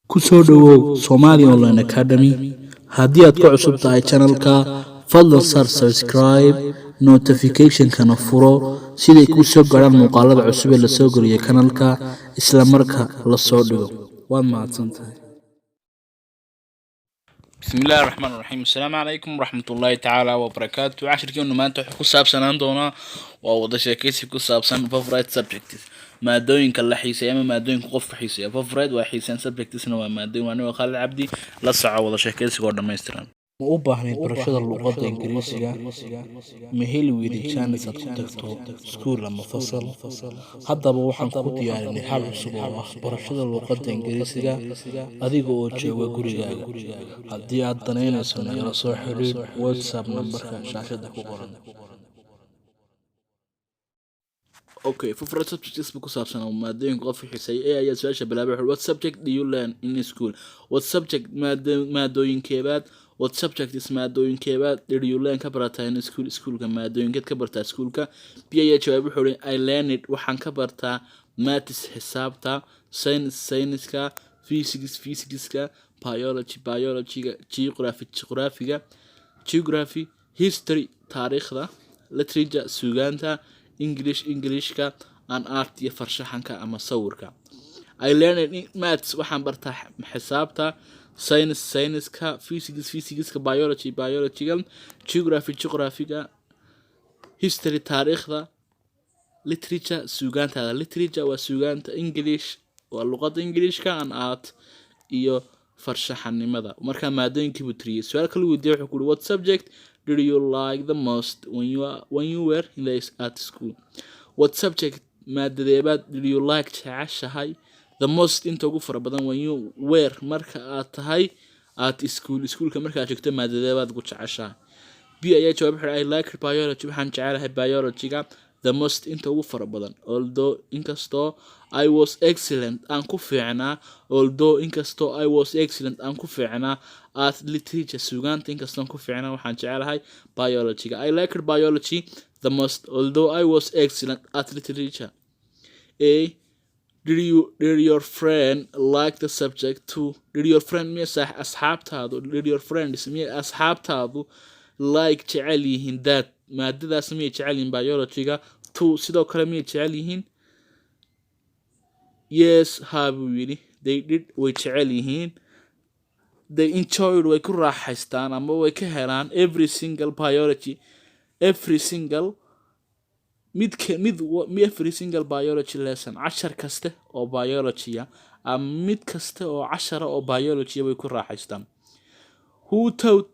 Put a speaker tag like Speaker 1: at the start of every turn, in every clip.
Speaker 1: Ku soo dhowow Somali Online Academy. Haddii aad ku cusub tahay channelka, fadlan saar subscribe, notificationkana furo siday kuu soo gaadhaan muuqaalada cusub ee lasoo geliyo kanalka isla marka la soo dhigo. Waad mahadsantahay.
Speaker 2: Bismi illahi raxmaan raxiim. Asalaamu calaykum waraxmatullaahi tacaala wabarakaatu. Cashirkeenu maanta wuxuu ku saabsanaan doonaa waa wada sheekeysi ku saabsan favorite subjects, maadooyinka la xiiseeya ama maadooyinka qofka xiiseeya. Favorite waa xiiseen, subjectsna waa maadooyin. Waa anigoo Khalid Cabdi. La soco wada sheekeysiga oo dhammaystiran.
Speaker 1: Ma u baahnayd barashada luqadda Ingiriisiga? Ma heli weyday jaanis aad ku tagto iskuul ama fasal? Haddaba waxaan ku diyaarinay hal cusub oo ah barashada luqadda Ingiriisiga adiga oo jooga gurigaaga. Haddii aad danaynayso, nagala soo xiriir WhatsApp nambarka shaashada ku qoran.
Speaker 2: Okay, favorite subjects ku saabsan oo maadooyinka qofka xiiseeya ee ayaa su-aasha bilaabay. Wuxuu: "What subject do you learn in school?" What subject, maadooyinkeebaad, what subject is, maadooyinkeebaad, did you learn, ka barataa, in school, schoolka, maadooyinkeed ka bartaa schoolka? B ayaa jawaab wuxuu ihi: "I learned, waxaan ka bartaa, maths, xisaabta, science, sayniska, physics, physicska, biology, biologyga, geography, geographiga, geography, history, taariikhda, literature, suugaanta, English, Englishka, and art, iyo farshaxanka ama sawirka." I learned in maths, waxaan bartaa xisaabta, science, sayniska, physics, physicska, biology, biologyga, geography, geographiga, history, taariikhda, literature, suugaantaada, literature waa suugaanta, English waa luqadda Englishka, and art, iyo farshaxanimada. Markaa maadooyinkii buu tiriyey. Su-aal kala weydiiyey wuxuu ku yidhi: "What subject did you like the most when you were in the at school?" What subject, maadadeebaad, did you like, jeceshahay, the most, inta ugu fara badan, when you were, marka aad tahay, at school, iskuulka markaad joogto, maadadeebaad ugu jeceshahay? B ayaa jawaab wuxuu: "I like biology, waxaan jecelahay biologyga, the most, inta ugu fara badan, although, inkastoo, I was excellent, aan ku fiicnaa, although, inkastoo, I was excellent, aan ku fiicnaa, at literature, suugaanta, inkastoon ku fiicnaa, waxaan jecelahay biologyga. I liked biology the most, although I was excellent at literature." A: Did your friend like the subject too? Did your friend, miya asxaabtaadu, did your friends, miya asxaabtaadu, like, jecel yihiin, that, maadadaas miyay jecel yihiin, biologyga, too, sidoo kale miyay jecel yihiin? Yes, haa buu yidhi, they did, way jecel yihiin. They enjoyed, way ku raaxaystaan ama way ka helaan, every single biology, every single, mid ka mid every single biology lesson, cashar kaste oo biologya ama mid kasta oo cashara oo biology way ku raaxaystaan. Who taught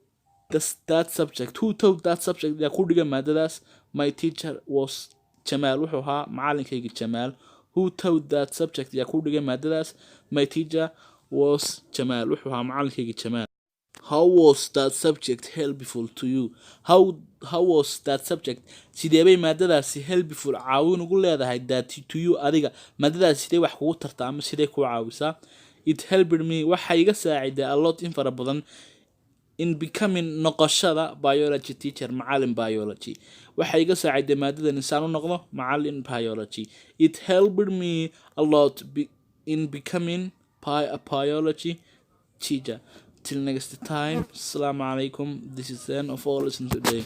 Speaker 2: that subject? Who taught that subject? Yaa ku dhiga maadadaas? My teacher was Jamaal, wuxuu ahaa macalinkayga Jamaal. Who taught that subject? Yaa ku dhigay maadadaas? My teacher was Jamaal, wuxuu ahaa macalinkayga Jamaal. How was that subject helpful to you? How was that subject, sidee bay maadadaasi, helpful, caawin ugu leedahay, that to you, adiga, maadadaasi sidee wax kugu tartaa ama sidee kuu caawisaa? It helped me, waxay iga saaciday, a lot, in fara badan, in becoming, noqoshada, biology teacher, macalin biology. Waxay iga saaciday maadadan insaan u noqdo macalin biology. It helped me a lot in becoming a biology teacher. Till next time, assalamu alaikum. This is the end of all lesson today.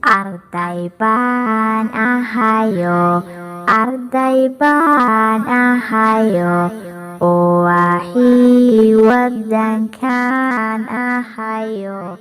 Speaker 3: Arday baan ahayo, arday baan ahayo, oo waxii wadankan ahayo.